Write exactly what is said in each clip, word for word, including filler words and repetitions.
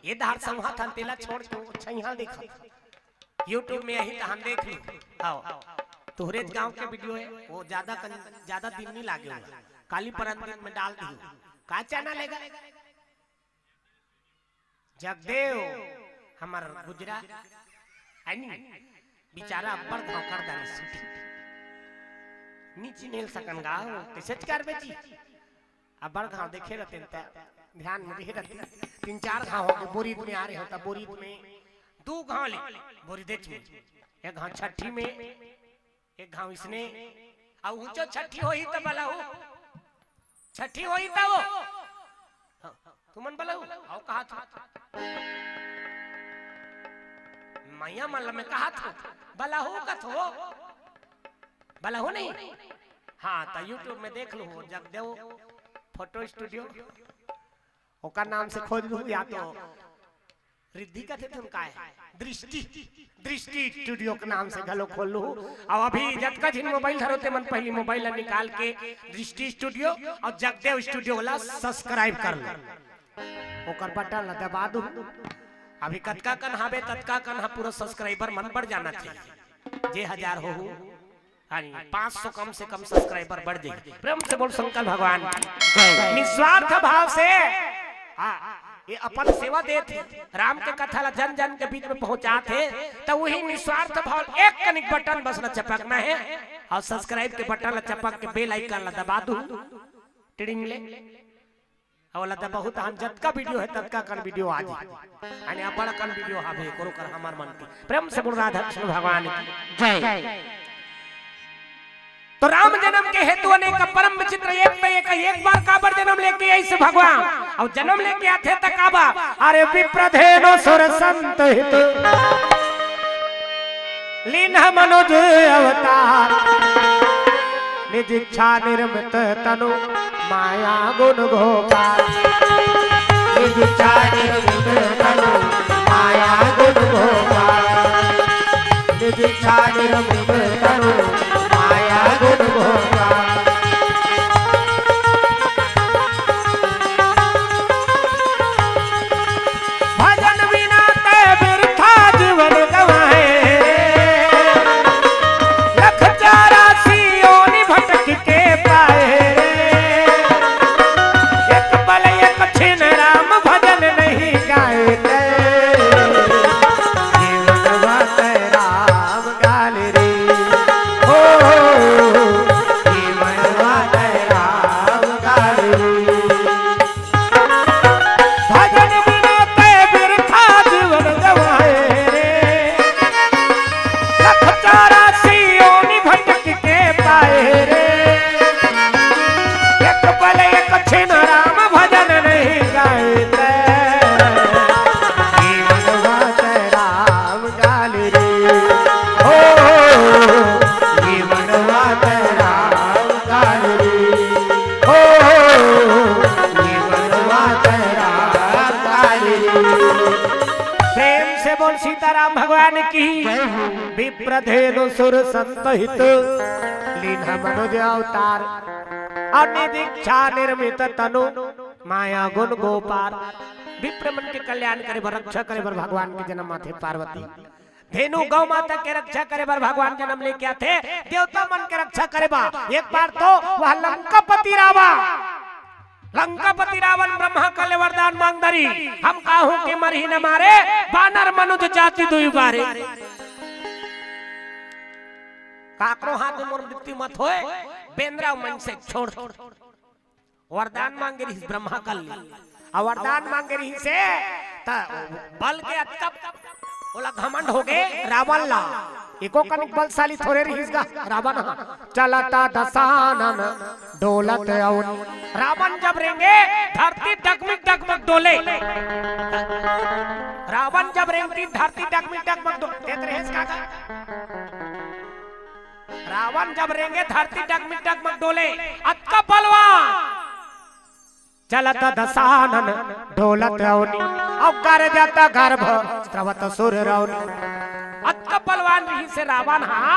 ये धार संघत हन, तेला छोड़ के वो अच्छा यहाँ देखा। YouTube में यही तो हम देख ली। आओ, तुहरेज गांव के वीडियो है, वो ज्यादा कन, ज्यादा दिन नहीं लागे होगा। काली परन दिन में डाल दी। का चैनल लेगा? जगदेव, हमर गुजरा, है नी? बेचारा अब्बड़ घाव कर डारे सूट। नी चिन्हेल सकन गा हो, कैसे करबे जी? अब्बड़ घाव देखे रहते त ध्यान में रहे रहते। तीन चार घाव हो गए, बोरीद में आ रहे हो, तब बोरीद में दो घाव ले, बोरीदेच में। एक घाव छठी में, एक घाव इसने, अउ ऊंचो छठी होही त बलहू, छठी होही त वो। हाँ, तुमन बलहू, आओ कहा था। मैया मन ल मैं कहा था, बलहू का थो, बलहू नहीं। हाँ, तो YouTube में देख लो, जगदेव फोटो स्टूडियो, ओकर नाम से खोज लू, या तो रिद्धि कथे तुम काय, दृष्टि, दृष्टि स्टूडियो के नाम से घलो खोल लू। अउ अभी जतका झिन मोबाइल धरो ते मन पहली मोबाइल ला निकाल के दृष्टि स्टूडियो अउ जगदेव स्टूडियो ला सब्सक्राइब कर लो, ओकर बटन ला दबा दू। अभी कतका कन हाबे ततका कन हा पूरा सब्सक्राइबर मन बढ़ जाना चाहिए। जे हजार हो, हाँ जी, पाँच सौ कम से कम सब्सक्राइबर बढ़ जाए। प्रेम से बोल शंकर भगवान की। निस्वार्थ भाव से, हाँ, ये अपन सेवा देत हे, राम के कथा ला जन जन के बीच में पहुंचात हे, त वही निस्वार्थ भाव एक कनिक बटन बस ला चपकना है अउ सब्सक्राइब के बटन ला चपक के बेल आइकन ला दबा दू। टिड़िंग ले। अउ ओला त बहुत हम जतका वीडियो है, ततका कन वीडियो आ जाए। अने अब्बड़ कन वीडियो हावे, करो कर हमर मन की। प्रेम से बोल राधा कृष्ण भगवान की। जय। तो राम जन्म के हेतु अनेक परम विचित्र एक पे एक, एक बार काबर जन्म लेके आइस भगवान, अउ जन्म लेके आथे त काबर, अरे विप्रधेनु सुर संत हित। लीन्ह मनुज अवतार। निज इच्छा निर्मित तनु माया गुण घोपार। निज इच्छा निर्मित तनु माया गुण घोपार। निज इच्छा निर्मित तनु माया गुण घोपार। भजन बिना ते बिरथा जीवन गवाए। लख चौरासी योनि भटक के पाए रे। एक पल एक छिन राम भजन नहीं गाए ते। जीवन बात राम गाल रे। ओ, जीवन बात राम गाल रे। भजन बिना ते बिरथा जीवन गवाए रे। लख चौरासी योनि भटक के पाए रे। एक पल एक छिन राम भजन नहीं गाए ते। जीवन बात राम गाल रे। ओ, जीवन बात राम गाल रे। ओ, जीवन बात राम गाल रे। प्रेम से बोल सीताराम भगवान की। जय हो। विप्रधेनु सुर संत हित, लीन्ह मनुज अवतार। अउ निज इच्छा निर्मित तनु माया गुण घोपार। विप्र मन के कल्याण करे बर, रक्षा करे बर भगवान के जन्म आथे पार्वती। धेनु गौ माता के रक्षा करे बर भगवान जन्म लेके आथे, देवता मन के रक्षा करे बर। एक बार तो वह लंकापति रावण, लंकापति रावण ब्रह्मा कल ले वरदान मांग धरिस, हम काहू के मरही न मारे, बानर मनुज जाति दुई बारे। काकरो हाथ में मोर मृत्यु मत होय, बेंदरा मन से छोड़। वरदान मांगे रहिस ब्रह्मा कल ले। अउ वरदान मांगे रहिस हे, त बल के अतका ओला घमंड हो गे रावण ला। एको कनिक बलशाली थोरे रहिस गा रावण ह। चलत दसानन डोलत अउन। रावण जब रेंगे, धरती डगमिग डगमग डोले। रावण जब रेंगतिस, धरती डगमिग डगमग डो-, देत रहेस का गा? रावण जब रेंगे, धरती डगमिग डगमग डोले, अतका बलवान। चलत दसानन डोलत अउनी, अउ गरजत गर्भ स्रवत सुर रौनी। अतका बलवान रहिस हे रावण हा,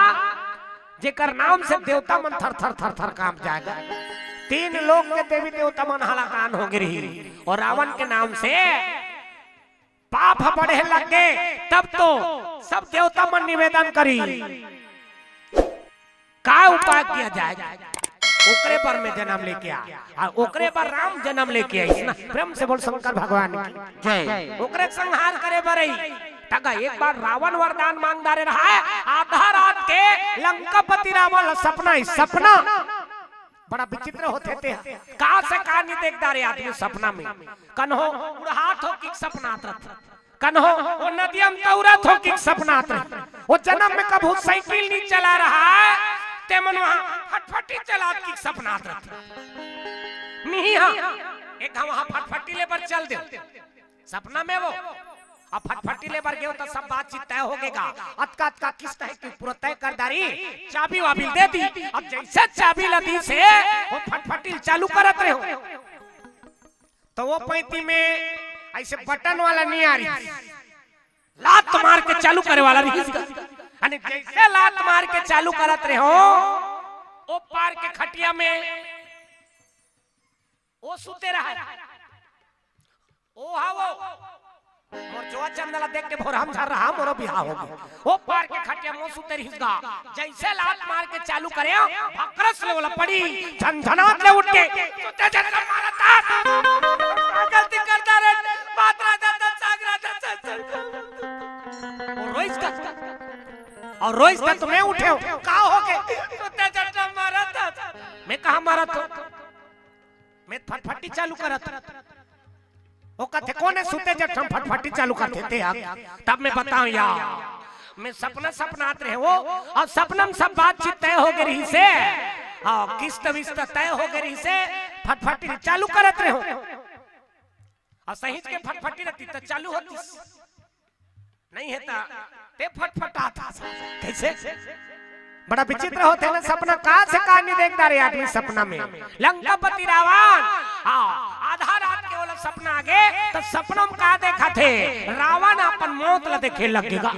जेकर नाम से देवता मन थर थर थर थर कांप जाय गा। तीन लोक के देवी देवता मन हलाकान हो गे रहिस, अउ रावण के नाम से बढ़े लग गे, तब तो सब देवता मन निवेदन करी, का उपाय किया जाए, ओकरे बर में जन्म लेके आ, आ ओकरे बर राम जन्म लेके आइस ना। प्रेम से बोल शंकर भगवान की जय। ओकरे संहार करे बर आई। तगा एक बार रावण वरदान मांग डारे रहा है, आधा रात के लंकापति रावण ला सपना ही सपना। बड़ा विचित्र होथे ते, का से का नहीं देख डारे आदमी सपना में। कन्हो उड़ात हो कि सपनात रथे, कन्हो वो नदिया में तौरत हो कि सपनात रहे। वो जन्म में कभू साइकिल नहीं चला रहा है, ते मन वहां फटफटी चलात कि सपनात रहे। मिही हा, एक घाव वहां फटफटी ले बर चल दे सपना में वो। अब फटफटी ले बर गयो तो सब बातचीत तय हो गेगा। अतका अतका किस्त है कि पूरा तय कर डारी, चाबी वाबी दे दी। अब जैसे चाबी ला दीस हे, वो फटफटी चालू करत रहे हो। तो वो पैंती में ऐसे बटन वाला नहीं आ रही, लात मार के चालू करे वाला रही। अने जैसे लात मार के चालू करत रहे हो, ओ पार के खटिया में ओ सुते रहा। ओ हा वो। मोर जोआ चंदा ला देख के भोरहम झर रहा, मोरो बिहाव हो गे। ओ पार के खटिया में ओ सुते रहिस गा। जैसे लात मार के चालू करे, भकरस ले ओला पड़ी, झनझनात ले उठ के, सुते झटका मारत हा। का गलती करता रे, मात राजा था, साग राजा था, चल, चल। और रोइस का, और रोइस का तो मैं उठे हो, का हो गे? सुते झटका मारत हा। मैं कहा मारत हो? मैं फटफटी चालू करत। वो कथे, "कोन हे सुते जब हम फटफटी चालू करथे ते आप?" तब मैं बताऊं यार, मैं सपना सपनात रहे हो, और सपना में सब बातचीत तय हो गई रही से, हाँ, किस्त विस्त तय हो गई रही से, फटफटी चालू करत रहे हो। और सही के फटफटी रहती तो चालू होती। नहीं हे ता, ते फटफटात हा। कैसे? बड़ा विचित्र होथे ना सपना, का से का नहीं देख डारे आदमी सपना में। लंकापति रावण, हाँ, आधा रात के ओला सपना आ गे, तो सपना में का देखथे? रावण अपन मौत ला देखे लग गेगा।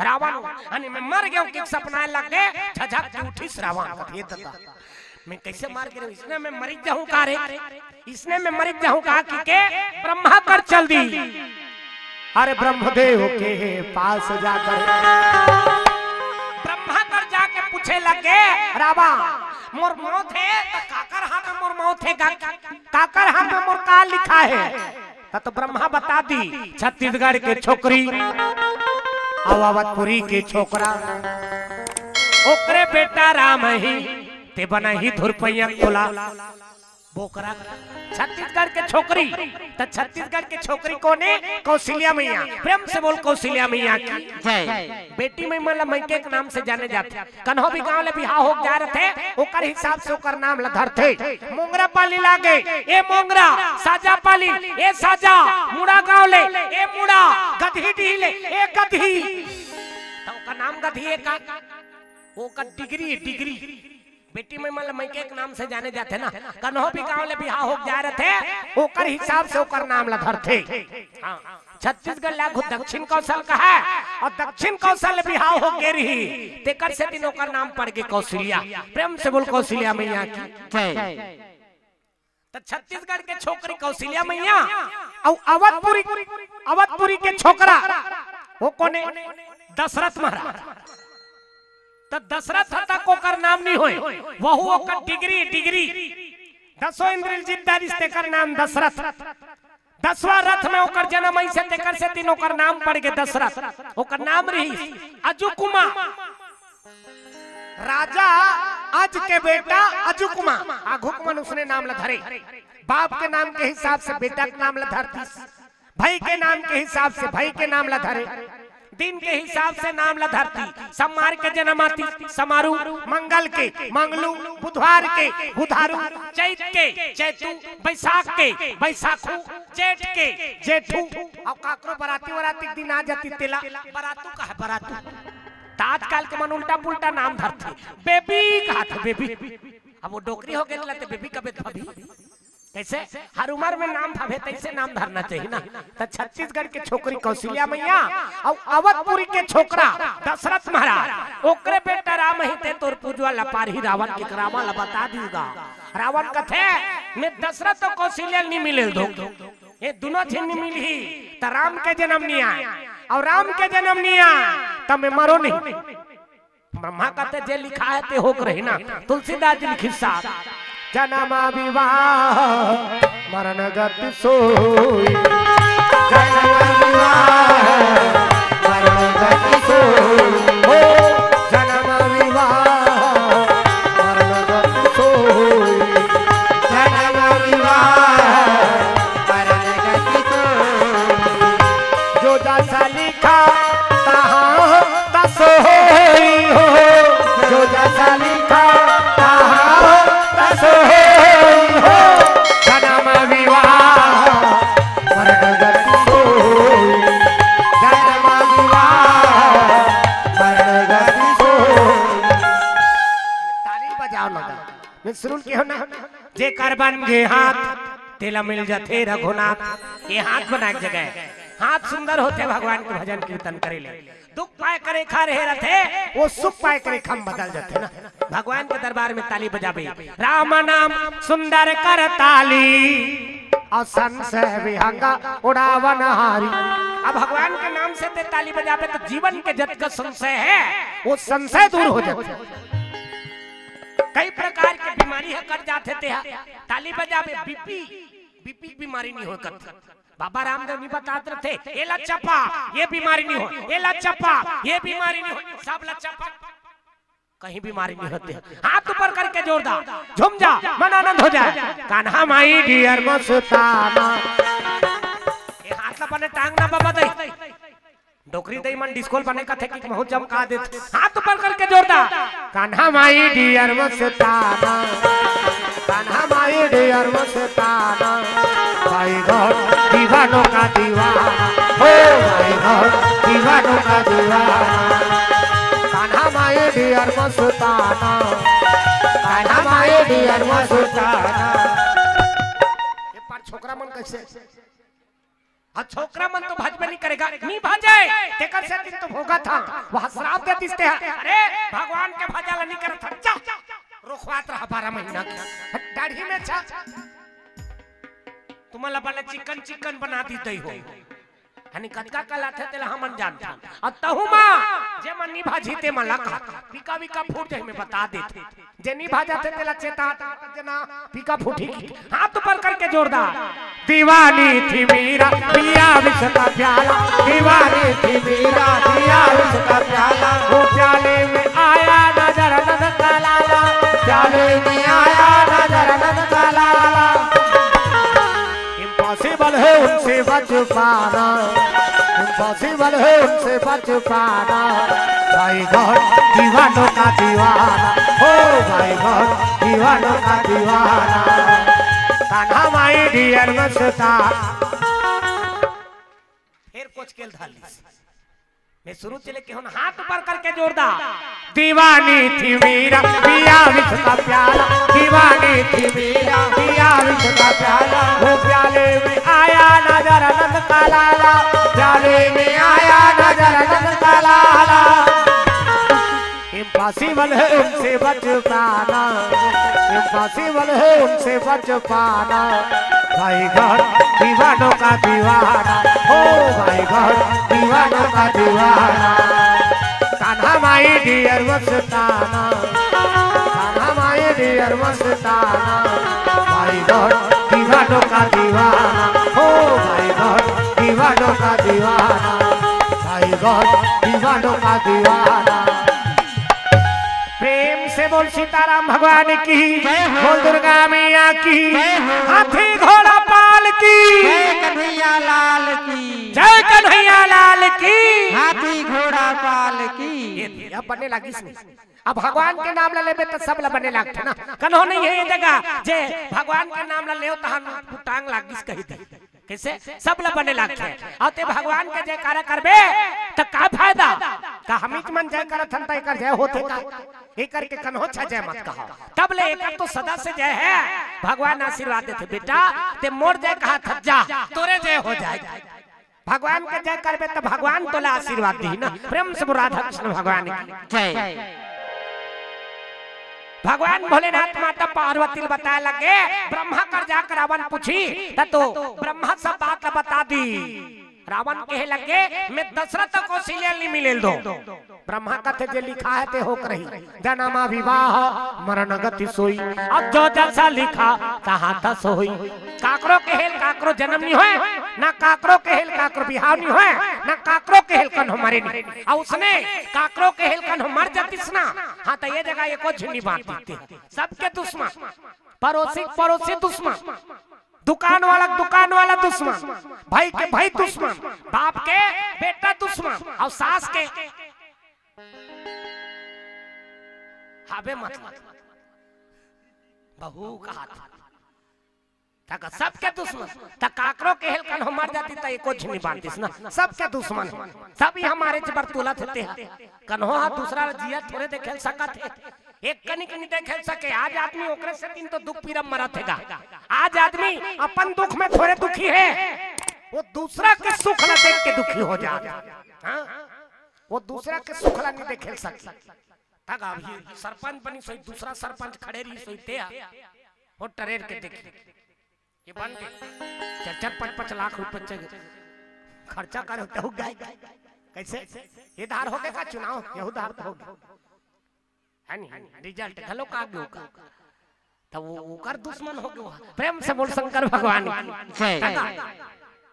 रावण, यानी मैं मर गयो कि सपना लग गे, झझक के उठिस रावण, कथे, "ये ददा, मैं कैसे मर गे? इसने मैं मरिच जाहूं का रे? इसने मैं मरिच जाहूं का?" कि के ब्रह्मा कर चल दी। अरे ब्रह्मदेव के पास जाकर ब्रह्मा कर जाके पूछे लगे, "रावण, मोर मौत हे, त काकर हाथ में मोर मौत हे, का-, काकर हाथ में मोर का लिखा हे?" त तो ब्रह्मा बता दी, "छत्तीसगढ़ के छोकरी, अउ अवधपुरी के छोकरा, ओकरे बेटा राम ही, ते बनही धुरपैया कोला।" बोकरा। छत्तीसगढ़ के छोकरी, त छत्तीसगढ़ के छोकरी कोन हे? कौशल्या मैया। प्रेम से बोल कौशल्या मैया की जय। बेटी में मन ला मइके के नाम से जाने जाथे। कन्हो भी गांव ले बिहाव हो जा रथे, ओकर हिसाब से ओकर नाम ला धरथे। मोंगरा पाली लागे, ए मोंगरा, साजा पाली, ए साजा, मुड़ा गांव ले, ए मुड़ा, गदही डीह ले, ए गदही। त ओकर नाम गदही हे का? ओकर डिग्री, डिग्री। बेटी में मन ला मइके के नाम से जाने जाथे ना, कन्हो भी गांव ले बिहाव हो जा रथे, ओकर हिसाब से ओकर नाम ला धरथे। हाँ, छत्तीसगढ़ ला घु दक्षिण कौशल कहा, अउ दक्षिण कौशल ले बिहाव हो गे रही, तेकर सेती ओकर नाम पड़ गे कौशल्या। प्रेम से बोल कौशल्या मैया की जय। त छत्तीसगढ़ के छोकरी कौशल्या मैया, अउ अवधपुरी, अवधपुरी के छोकरा, वो कोन हे? दशरथ महाराज। त दशरथ तक ओकर नाम नहीं होय, वहू ओकर डिग्री, डिग्री। दसों इंद्रिय जीत डारिस, तेकर नाम दशरथ। दसवां रथ में ओकर जन्म अइसे, तेकर सेती ओकर नाम पड़ गे दशरथ। ओकर नाम रहिस अजुकुमा। राजा अज के बेटा अजुकुमा। आघुक मन उसने नाम ला धरे। बाप के नाम के हिसाब से बेटा के नाम ला धर दिस। भाई के नाम के हिसाब से भाई के नाम ला धरे। दिन के हिसाब से नाम ला धरती, सोमवार के जन्म आती, समारू, मंगल के, मंगलू, बुधवार के, बुधारू, चैत के, चैतू, बैसाख के, बैसाखू, जेठ के, जेठू। अउ काकरो बराती वराती के दिन आ जाती, तेला बरातू कहा, बरातू। त आजकल के मन उल्टा पुल्टा नाम धरथे, बेबी कहा थे, बेबी। अब वो डोकरी हो गे, तेला ते बेबी कबे भाभी। कैसे? हर उम्र में नाम भावे, तैसे नाम धरना चाहिए ना। त छत्तीसगढ़ के छोकरी कौशल्या मैया अउ अवधपुरी के छोकरा दशरथ महाराज, ओकरे बेटा राम ही ते तोर पूजवा ला पारही रावण के, रावण ला बता दीगा। रावण कथे, "मैं दशरथ अउ कौशल्या नहीं मिले दो।" ये दुनों झिन मिलही, त राम के जनम नइ आय, अउ राम के जनम नइ आय, त मैं मरों नहीं। ब्रह्मा कहते, जे लिखा है ते होके रही ना, तुलसीदास जी लिखिस साहब। जनम विवाह मरण गति सोई, जनम विवाह मरण गति सोई, हो जनम विवाह मरण गति सोई, जनम विवाह मरण गति सोई। जो जैसा लिखा तहाँ तस होई हो, जो जैसा लिखा तहाँ तस होई हो, जनम विवाह मरण गति सोई, जनम विवाह मरण गति सोई। ताली बजाव ना, मैं सुन के हो ना। जेकर बन गे हाथ, तेला मिल जथे रघुनाथ। ये हाथ बनाए के जगह, हाथ सुंदर होथे भगवान के भजन कीर्तन करे ले। दुख पाए के रेखा रहे रथे, वो सुख पाए के रेखा में बदल जाथे ना। भगवान के दरबार में ताली बजाबे, राम नाम सुंदर कर ताली, अउ संशय विहंग उड़ावन हारी। अब भगवान के नाम से ते ताली बजाबे, त जीवन के जतका संशय हे, वो संशय दूर हो जाथे। कई प्रकार के बीमारी ह कट जाथे, ते ह ताली बजाबे, बीपी, बीपी के बीमारी नइ होय कथे। बाबा रामदेव नइ बतात रथे, "एला चपा, ये बीमारी नइ होय, एला चपा, ये बीमारी नइ होय, सब ला चपा, कहीं बीमारी नइ होथे।" हाथ ऊपर करके जोरदार झूम जा, मन आनंद हो जाए। कान्हा my dear मस्ताना। ये हाथ ला बने टांग ना बाबा दई। डोकरी दई मन डिस्को ल बने कथे कि महूं चमका देत। हाथ ऊपर करके जोरदार। Kanha my dear Mastana, Kanha my dear मस्ताना, भाई गौर दीवानों का दीवाना, हो भाई गौर दीवानों का दीवाना। Kanha my dear Mastana, Kanha my dear मस्ताना। ये पर छोकरा मन कैसे? अउ छोकरा मन तो भजबे नइ करे गा, नइ भजे, तेकर सेती तो भोगत हंव, वह श्राप दे दिस ते ह। अरे, भगवान के भजन ला नइ करत हस, जा, रोखवात रहा बारह महीना के। हट, दाढ़ी में छा। तुमन ला बने चिकन चिकन बना दिस दई हो। हनी कतका कलाथे तेला हमन जानथन। अउ तहू मा, जे मन नइ भजही ते मन ला कहा, पीका वीका फूट जाही, मैं बता देत हंव। जे नइ भजथे तेला चेता, जे ना पीका फूटी। हाथ ऊपर करके जोरदार। दीवानी थी मीरा, पिया विष का प्याला, दीवानी थी मीरा, पिया विष का प्याला, वो प्याले में आया नजर नंद का लाला, प्याले में आया नजर नंद का लाला। Impossible है उनसे बच पाना, impossible है उनसे बच पाना। भाई गौर दीवानों का दीवाना, हो भाई गौर दीवानों का दीवाना। कान्हा my dear मस्ताना। फेर कोचकेल धालिस। मैं शुरू चले के हो ना, हाथ ऊपर करके जोरदार। दीवानी थी मीरा, पिया विष का प्याला, दीवानी थी मीरा, पिया विष का प्याला, वो प्याले में आया नजर नंद का लाला, प्याले में आया नजर नंद का लाला। Impossible है उनसे बच पाना, impossible है उनसे बच पाना। भाई गौर दीवानों का दीवाना, हो भाई गौर दीवानों का दीवाना। Kanha my dear Mastana, Kanha my dear मस्ताना। भाई गौर दीवानों का दीवाना, हो भाई गौर दीवानों का दीवाना। भाई गौर दीवानों का दीवाना। प्रेम से बोल सीताराम भगवान की, जय हो। बोल दुर्गा मैया की, जय हो। हाथी घोड़ा पाल की, जय कन्हैया लाल की, जय कन्हैया लाल की। हाथी घोड़ा पाल की। ये, ये बने लागिस नहीं। अब भगवान के नाम ला लेबे त सब ला बने लागथे ना। कन्हो नहीं है ये जगह जे भगवान के नाम ला लेव तहां टांग लागिस कही दे। कैसे? सब ला बने लागथे। अउ ते भगवान के जयकारा करबे, त का फायदा? का हमीच मन जय करत हन, त एकर जय होथे का? एकर के कन्हो छा जय मत कहा। तब ले एकर तो सदा से जय है। भगवान आशीर्वाद देथे, "बेटा, ते मोर जय कहा था, जा, तोरे जय हो जाए।" भगवान के जय करबे, त भगवान तोला आशीर्वाद दी ना। प्रेम से बोल राधा कृष्ण भगवान की जय। भगवान भोलेनाथ माता पार्वती ल बताए लगे, ब्रह्मा कर जाकर रावण पूछी, त तो ब्रह्मा सब बात ल बता दी। रावण कहे लगे, "मैं दशरथ कौशल्या ल नी मिले ल दो।" ब्रह्मा कथे, "जे लिखा हे ते होके रही, जन्म विवाह मरण गति सोई, अब जो जैसा लिखा तहाँ तस होई।" काकरो कहे ल काकरो जन्म नी होय, ना काकरो कहे ल काकरो बिहाव नी होय, ना काकरो कहे ल कन्हो मरे नी। अउ उसने काकरो कहे ल कन्हो मर जातिस ना, हाँ, त ये जगह एको झिन नी बांचतिस। सबके दुश्मन, पड़ोसी के पड़ोसी दुश्मन, दुकान वाला के दुकान वाला दुश्मन, भाई के भाई दुश्मन, बाप के बेटा दुश्मन, अउ सास के हाबे मतलब बहू कहाथे। तका सबके दुश्मन, त काकरो कहे ल कन्हो मर जातिस त एको झिन नी बांचतिस ना, सबके दुश्मन हे। सब ही हमरे च बर तुलत हे तेहा। कन्हो हा दूसरा ल जियत थोरे देखे ल सकत हे, एक कनिक नी देखे ल सके। आज आदमी ओकरे सेती तो दुख पीरा म मरत हे गा। आज आदमी अपन दुख में थोरे दुखी हे, वो दूसरा के सुख ल देख के दुखी हो जात हे। हाँ? वो दूसरा के सुख ल नी देखे ल सके। तका अभी सरपंच बनिस होही, दूसरा सरपंच खड़े रहिस होही, तेहा वो टरेर के देखही। ये बन गे। चार चार पाँच पाँच लाख रुपए च खर्चा करे होते हो गए। कैसे? ये धार हो गए का चुनाव? यहू धार तो हो गए। है नी? रिजल्ट घलो का गयो का? तब वो ओकर दुश्मन हो गयो। प्रेम से बोल शंकर भगवान की। जय।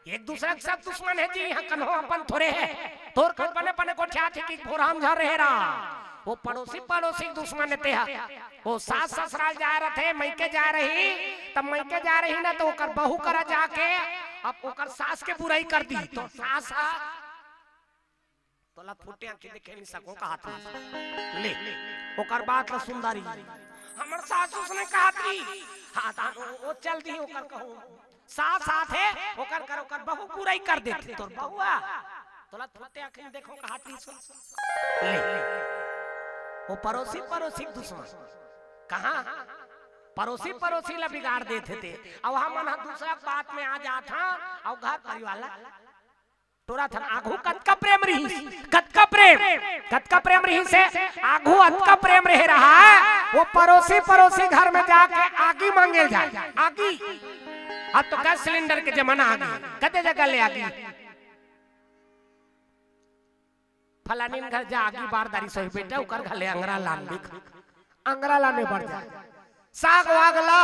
एक दूसरा के सब दुश्मन हे जी, यहाँ कन्हो अपन थोरे हे। तोर घर बने बने गोठियाथे कि भोरहा म झन रहे रहा। वो पड़ोसी पड़ोसी के दुश्मन हे तेहा। वो सास ससुराल जाए रथे, मइके जाए रही, तब मइके जाए रही ना, त ओकर बहू करा जाके अब ओकर सास के बुराई कर दी, त सास ह तोला फुटे आँखी देखे नी सको कहाथे। ले, ओकर बात ल सुन दारी। हमर सास उसने कहाथे। हाँ, त वो, वो चल दी ओकर कहूँ। सास आथे, ओकर कर, ओकर बहू बुराई कर देथे। तोर बहू ह तोला फुटे आँखी देखो कहाथे। ले, वो पड़ोसी पड़ोसी के दुश्मन। कहाँ? पड़ोसी पड़ोसी ला बिगाड़ देथे ते। अब हमन ह दूसरा के बात में आ जात हन, अउ घर परिवार ला टोरत हन। आघू कतका प्रेम रिहिस, कतका प्रेम, कतका प्रेम रिहिस हे, आघू अतका प्रेम रहे रहा, वो पड़ोसी पड़ोसी घर में जाके आगी मांगे ल जाए, आगी। अब तो गैस सिलेंडर के जमाना आ गे, कते जगह ले आगी। फलानिन घर जा, आगी बार दारिस होही बेटा, ओकर घर ले अंगरा लान दिख, अंगरा लाने बर जा। साग वाग ला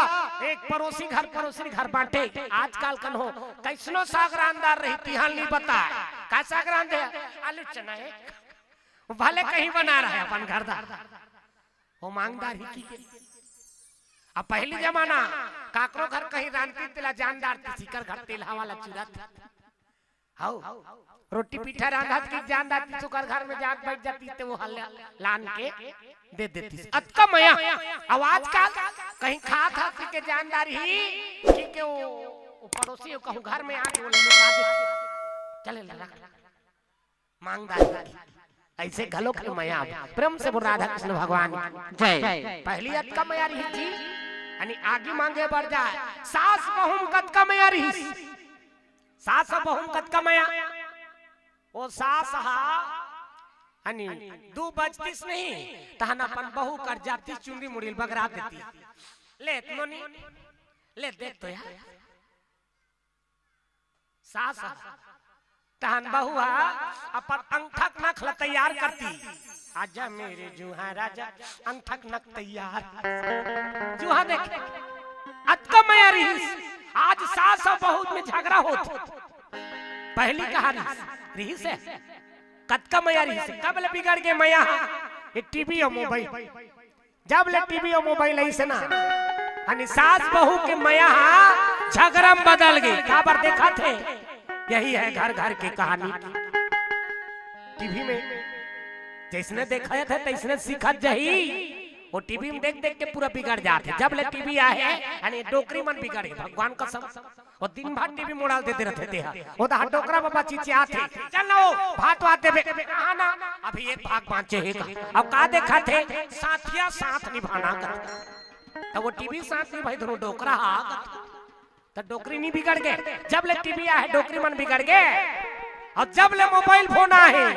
एक पड़ोसी घर, पड़ोसी घर बांटे। आजकल कन्हो कइसनो साग रांधदार रही, तिहां ल नी बताय। का साग रांधे? आलू चना हे। भले कहीं बना रहा हे अपन घर दार, वो मांगदार ही की के। अब पहिली जमाना काकरो घर कहीं रांधतिस तेला जानदार, तिसिकर घर तेलहा वाला चूरा थे। हव, रोटी पीठा रांधत कि जानदार, तिसुकर घर में जाके बइठ जातिस ते वो हल्ला लान के दे देतिस। अतका मया। अब आजकल कहीं खात हस कि के जानदार ही कि के वो, वो पड़ोसी हो कहूँ घर में आके वो लुका देतिस। चले ला रख, मांगदार ही। अइसे घलो के मया। प्रेम से बोल राधा कृष्ण भगवान की। जय। पहिली अतका मया रिहिस जी, यानी आगी मांगे बर जाए। सास बहू म कतका मया रिहिस। सास अउ बहू म कतका मया। वो सास हा, हनी, दू बजतिस नहीं, तहन अपन बहू कर जातिस, चुंदी मुड़ी ल बगरा देतिस। ले, नोनी, ले देख तो यार। सास हा, तहन बहू हा, अपन अंगठा के नख ल तैयार करतिस। आजा मेरे जुहा राजा, अंगठा के नख तैयार। जुहा देख, अतका मया रिहिस। आज सास अउ बहू में झगरा होत। पहिली कहाँ रिहिस? रिहिस हे? कतका मया रिहिस हे? कब ले बिगड़ गे मया हा? ये टीवी अउ मोबाइल। जब ले टीवी अउ मोबाइल आइस ना, यानी सास बहू के मया हा झगरा म बदल गे। काबर देखत हे? यही है घर घर के कहानी। टीवी में जइसने देखत हे, तइसने सीखत जाही। वो टीवी में देख देख के पूरा बिगड़ जात हे। जब ले टीवी आहे, यानी डोकरी मन बिगड़े, भगवान कसम। वो दिन भर टीवी मोबाइल देते रहिथे तेहा। वो तो डोकरा बाबा चिचियाथे, "चल ना वो, भात वात देबे।" "कहाँ ना, अभी एक भाग बांचे हे का।" अब का देखत हे? साथिया साथ निभाना का। त वो टीवी साथ निभाही, दोनों डोकरा हा का। त डोकरी नी बिगड़ गे, जब ले टीवी आहे डोकरी मन बिगड़ गे, अउ जब ले मोबाइल फोन आहे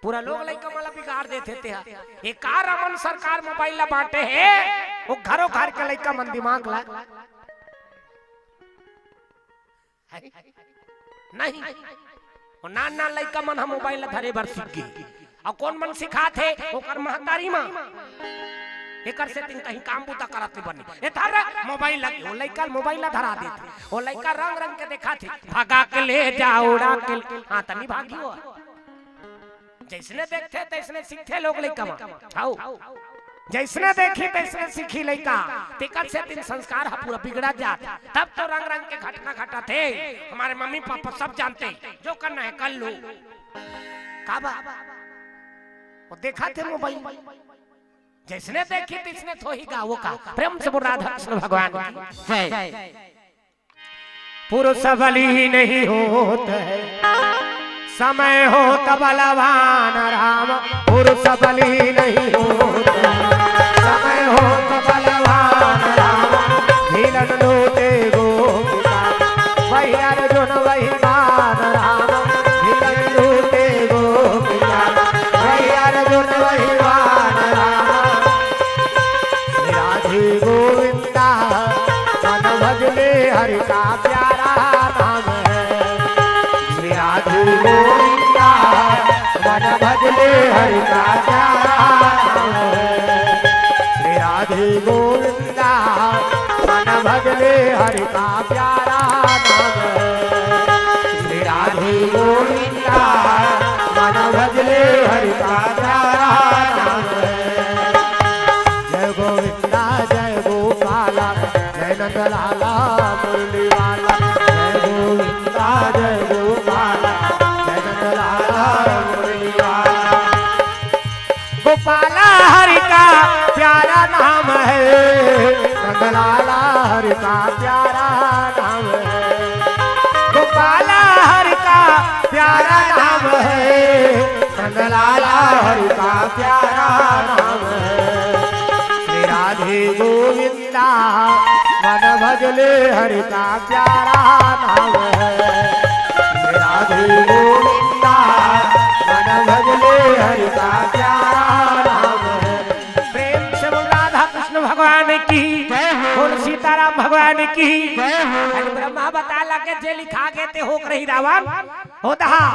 पूरा लोग लइका मन ला बिगाड़ देथे तेहा। ए का रमन सरकार मोबाइल ला बांटे हे, वो घरो घर के लइका मन दिमाग ला नहीं। वो नान नान लइका मन ह मोबाइल ला धरे बर सीख गे। अउ कोन मन सिखात हे? ओकर महतारी माँ। एकर सेतिन कहीं काम बूता करत नहीं बनी। ए धर रे मोबाइल ला, वो लइका मोबाइल ला धरा देथे। वो लइका रंग रंग के देखाथे, भगा के ले जा, उड़ा के ले। हाँ, त नहीं भागी वो। जइसने देखथे, तइसने सीखथे लोग लइका मन। हौ। जइसने देखही, तइसने सीखही लइका। तेकर सेतिन संस्कार ह पूरा बिगड़त जात। तब तो रंग रंग के घटना घटत हे। हमारे मम्मी पापा सब जानते, जो करना है कर लो। का बा? वो देखाथे मोबाइल। जइसने देखही, तइसने थोही गा, वो का। प्रेम से बोल राधा कृष्ण भगवान की। जय। पुरुष बली नहीं होत है, समय होत बलवान राम। पुरुष बली नहीं होत है, समय होत बलवान राम। भीलन लूटे गोपिका, वही अर्जुन वही बान राम। भीलन लूटे गोपिका, वही अर्जुन वही बान राम। श्री राधे गोविंदा, मन भजले हरि का प्यारा नाम है। श्री राधे गोविंदा, मन भजले हरि का प्यारा नाम है। श्री राधे गोविंदा, मन भजले हरि का प्यारा नाम है। श्री राधे गोविंदा, मन भजले हरि का प्यारा नाम है। जय गोविंदा, जय गोपाला, जय नंद लाला मुरली वाला। जय गोविंदा, जय गोपाला, जय नंद लाला मुरली वाला। गोपाला हरि का प्यारा नाम है, नंद लाला हरि का प्यारा नाम है। गोपाला हरि का प्यारा नाम है, नंद लाला हरि का प्यारा नाम है। श्री राधे गोविंदा, मन भजले हरि का प्यारा नाम है। श्री राधे गोविंदा, मन भजले हरि का प्यारा नाम है। प्रेम से बोल राधा कृष्ण भगवान की, जय हो। बोल सीताराम भगवान की। जय हो। अरे ब्रह्मा बता लगे, जे लिखा गे ते होक रही रावण। होत हा।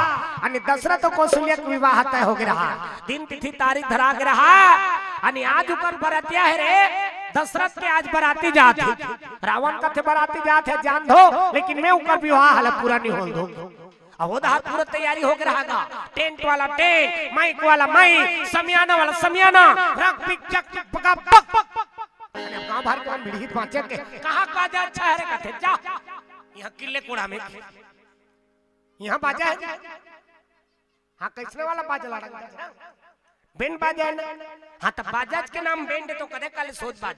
अनि दशरथ कौशल्या के विवाह तय हो गे रहा, दिन तिथि तारीख धरा गे रहा। अनि आज उकर बरतिया हे रे, दशरथ के आज बराती जात हे। रावण कथे बराती जात हे, जान दो, लेकिन मैं उकर विवाह ला पूरा नहीं होन दूं। अब होत हा पूरा तैयारी हो गे रहा गा, टेंट वाला टेंट, माइक वाला माइक, समियाना वाला समियाना, रक पिक चक चक पका पक। अरे गांव भर के मन भिड़ही बाजे के, कहाँ बाजा अच्छा है रे कथे, जा। यहाँ किल्ले कोड़ा में। यहाँ बाजा है। हाँ, कइसने वाला बाजा ला रंग? बैंड बाजा है ना? हाँ, त बाजाच के नाम बैंड तो कदे काले सोच बाज।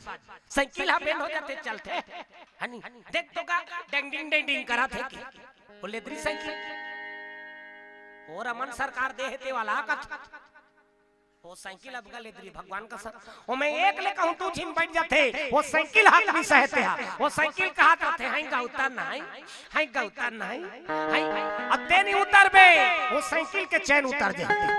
साइकिल हा बैंड हो जाथे, चलथे। हनी, देख तो का, डेंग डिंग, डेंग डिंग करत हे कि? वो लेदरी साइकिल। वो रमन सरकार दे हे ते वाला कथे। वो साइकिल अब का लेदरी भगवान का सा-, वो मैं एक ले कहूँ, तू झिन बैठ जाथे। वो साइकिल हाथ भी सहते हा। वो साइकिल कहा करते, "हैं गा उतर ना, हैं, हैं गा उतर ना, हैं, हैं।" अब ते नहीं उतरबे, वो साइकिल के चैन उतर जाथे।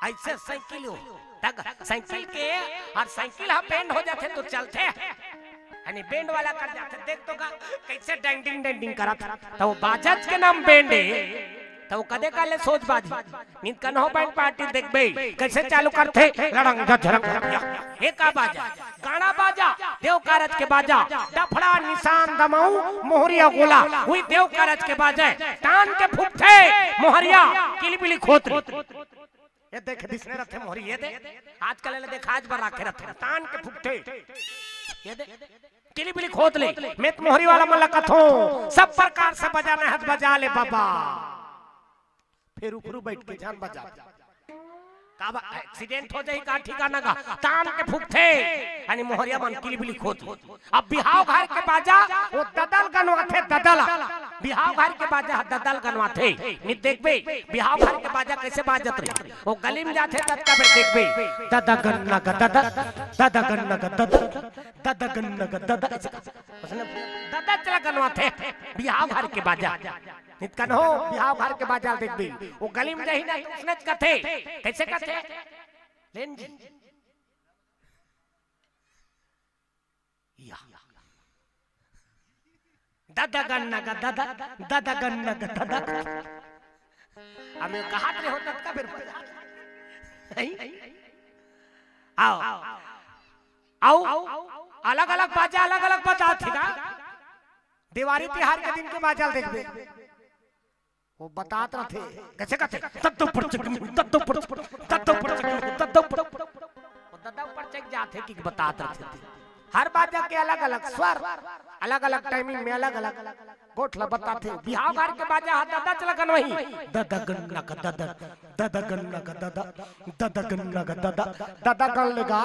अइसे साइकिल हो, तक साइकिल के, अउ साइकिल हा बैंड हो जाथे तो चलथे। यानी बैंड वाला कर जाथे, देख तो का, कइसे डेंग डिंग डेंग डिंग करत। त वो बाजाच के नाम बैंड हे, त वो कदे काले सोच बाजी। नित कन हो बैंड पार्टी देखबे, कइसे चालू करथे, लड़ंग झझरंग झझरंग। ये का बाजा? गाड़ा बाजा, देव कारज के बाजा, डफड़ा, निशान, दमऊ, मोहरिया गोला, उही देव कारज के बाजा, तान के फुकथे, मोहरिया, किलबिली खोतरी। ये देख, दिसने रथे मोहरी, ये दे, आजकल ले देखा, आज बर राखे रथे, तान के फुकथे, ये दे, किलबिली खोतरी, मैं त मोहरी वाला मन ला कथों, सब प्रकार से बजाना है त बजा ले बाबा। फेर उखरू बैठ के झन बजा। का बा, एक्सीडेंट हो जाही का ठिकाना गा, तान के फुकथे, यानी मोहरिया मन किलबिली खोत। अब बिहाव घर के बाजा, वो ददल गनवाथे, ददल। बिहाव घर के बाजा ह ददल गनवाथे। नित देखबे, बिहाव घर के बाजा कइसे बाजत रही। वो गली में जाथे, ततका बेर देखबे। ददा गन्ना ग ददा, ददा गन्ना ग ददा, ददा गन्ना ग ददा। अइसे उसने ददा चला गनवाथे, बिहाव घर के बाजा। नितकन हो, बिहाव घर के बाजा ल देखबे, वो गली में जाही ना, तो उसने कथे, कैसे कथे? लेन जी। या। ददा गन्ना का ददा, ददा गन्ना का ददा। अब मैं कहा रहे होता का फिर। हैं? आओ। आओ। अलग-अलग बाजा, अलग-अलग बाजा थी ना। देवारी तिहार के दिन के बाजा ल देखबे। वो बतात रथे, कैसे कहते? तद्दो पर चक, तद्दो पर चक, तद्दो पर चक, तद्दो पर। वो ददा ऊपर चक जाथे कि बतात रथे ते। हर बाजा के अलग-अलग स्वर, अलग-अलग timing में अलग-अलग गोठ ल बताथे। बिहाव घर के बाजा ह ददा चला गन वही। ददा गन्ना का ददा, ददा गन्ना का ददा, ददा गन्ना का ददा, ददा गन लेगा।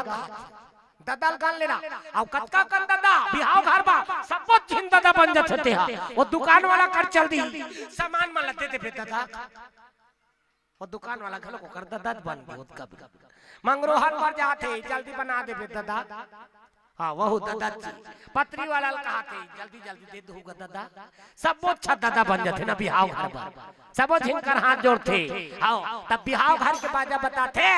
ददा ल गन लेना। अउ कतका कन ददा, बिहाव घर बा, सबो झिन ददा बन जाथे तेहा। वो दुकान वाला कर चल दी, सामान मन ल दे देबे ददा। वो दुकान वाला घलो ओकर ददा बन दी, ओतका भी। मंगरोहन बर जाथे, जल्दी बना देबे ददा। हाँ, वहू ददा जी। पतरी वाला ल कहाथे, जल्दी जल्दी दे दूहू गा ददा। सबो अच्छा ददा बन जाथे ना बिहाव घर बर। सबो झिन कर हाथ जोड़थे। हाँ, तब बिहाव घर के बाजा बताथे।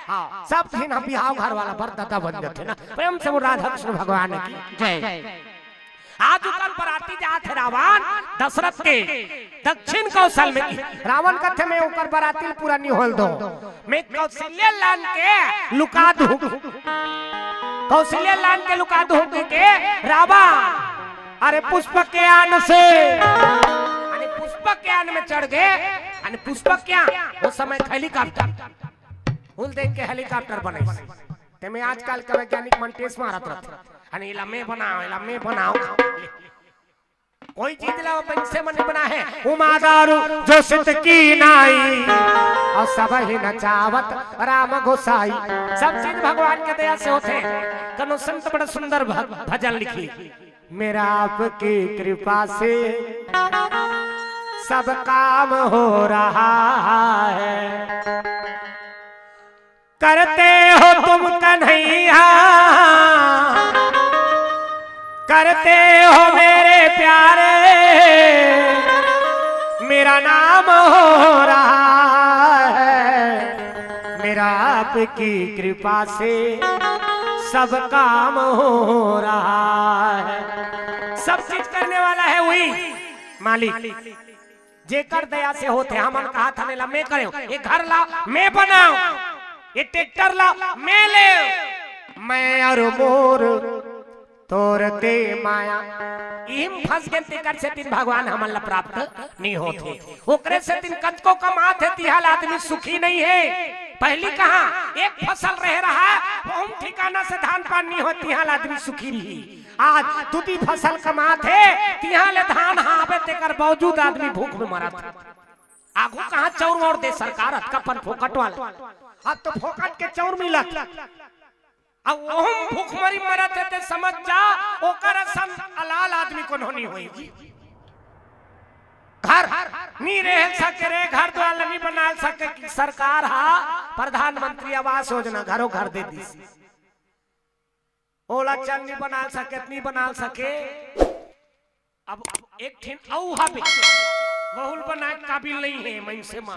हाँ, सब झिन हम बिहाव घर वाला बर ददा बन जाथे ना। प्रेम से बोल राधा कृष्ण भगवान की। जय। आज ओकर बराती जात हे रावण दशरथ के दक्षिण कौशल में। रावण कथे, मैं ओकर बराती ल पूरा निहोल दो, मैं कौशल्या लान के लुका दूं। कौशल्या लान के लुका दूं के रावण, अरे पुष्पक यान से, अरे पुष्पक यान में चढ़ गए। अरे पुष्पक यान, वो समय हेलीकॉप्टर, उल देख के हेलीकॉप्टर बने। ते में आजकल के वैज्ञानिक मन टेस मारत रहत, अरे इला मैं बनाओ, इला मैं बनाओ। कोई चीज ला वैसे मन बना है। उमा दारू जो सित की नाई, अउ सबहि नचावत राम गोसाई। सब चीज भगवान के दया से होथे। कनो संत बड़ा सुंदर भ-, भजन लिखी। मेरा आपकी कृपा से सब काम हो रहा है। करते हो तुम कन्हैया, करते हो मेरे प्यारे, मेरा नाम हो रहा है, मेरा आपकी कृपा से सब काम हो रहा है। सब चीज करने वाला है वही मालिक। जेकर दया से होथे, हमन कहा था, "ला मैं करेंव, ये घर ला मैं बनाओ, ये ट्रैक्टर ला मैं ले, मैं और मोर तोर ते माया।" इही म फंस गेन, तेकर सेतिन भगवान हमन ला प्राप्त नहीं होथे। ओकरे सेतिन कतको कमात हे, तिहाल आदमी सुखी नहीं है। पहली कहा एक फसल रहे रहा, ओहू म ठिकाना से धान पान नहीं होत, तिहाल आदमी सुखी रही। आज दूधी फसल कमात हे, तिहां ले धान हावे, तेकर बावजूद आदमी भूख में मरत हे। आगू कहां चाउर वाउर दे सरकार, अतका पन फोकट वाला। अब तो फोकट के चाउर मिलत, अब ओहू म भूखमरी मरत हे, ते समझ जा, ओकर असन अलाल आदमी कोनो नहीं होई जी। घर नहीं रह सके रे, घर द्वार नहीं बना सके, कि सरकार हा प्रधानमंत्री आवास योजना घरो घर दे दिस। ओला चल नहीं बना सके, नहीं बना सके। अब एक ठिन अउ हवे, वहू ल बनाए काबिल नहीं है मनसे मा,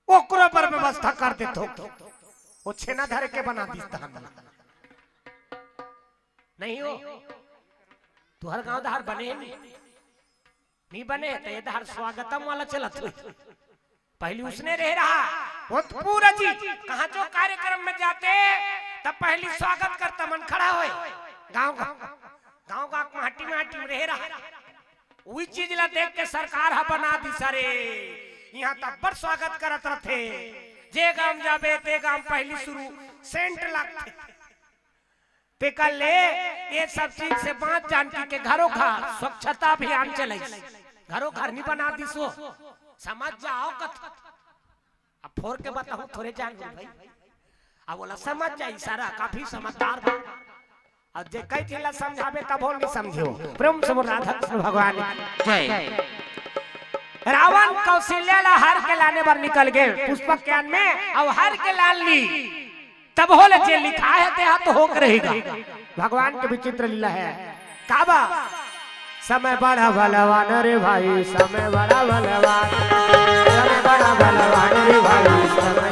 ओकरो बर व्यवस्था कर देथो। वो छेना धरे के बना दिस तहन। नहीं हो, तुहर गांव धार बने नहीं, नहीं बने, तो ये धार स्वागतम वाला चलत हो। पहली उसने रहे रहा, वो तो पूरा जी, कहाँ जो कार्यक्रम में जाते, तब पहली स्वागत करता मन खड़ा होए। गांव, गांव, गांव, गांव माटी, माटी में रहे रहा। वही चीज ला देख के सरकार हा बना दिस रे, यहाँ तब बड़ स्वागत करत रहते। जे गांव जाबे, ते गांव पहली शुरू सेंट लगथे। तेकर ले ये सब चीज से बांच जान की के घरो घर स्वच्छता अभियान चले, घरो घर नहीं बना दिस हो। समझ जाओ कत, अब फोर के बताऊं, थोरे जान लो भाई। अब बोला समझ जा, इशारा काफी समझदार बा। अब जे कई चीज ला समझाबे तब हो नहीं समझियो। प्रेम से बोल राधा कृष्ण भगवान की जय। रावण कौशल्या ला हर के लाने बर निकल गए पुष्पक यान में, अब हर के लान ली। तब होले जे लिखा है ते हा तो होके रहेगा। भगवान के विचित्र लीला है। का बा? समय बड़ा बलवान रे भाई, समय बड़ा बलवान, समय बड़ा बलवान रे भाई, समय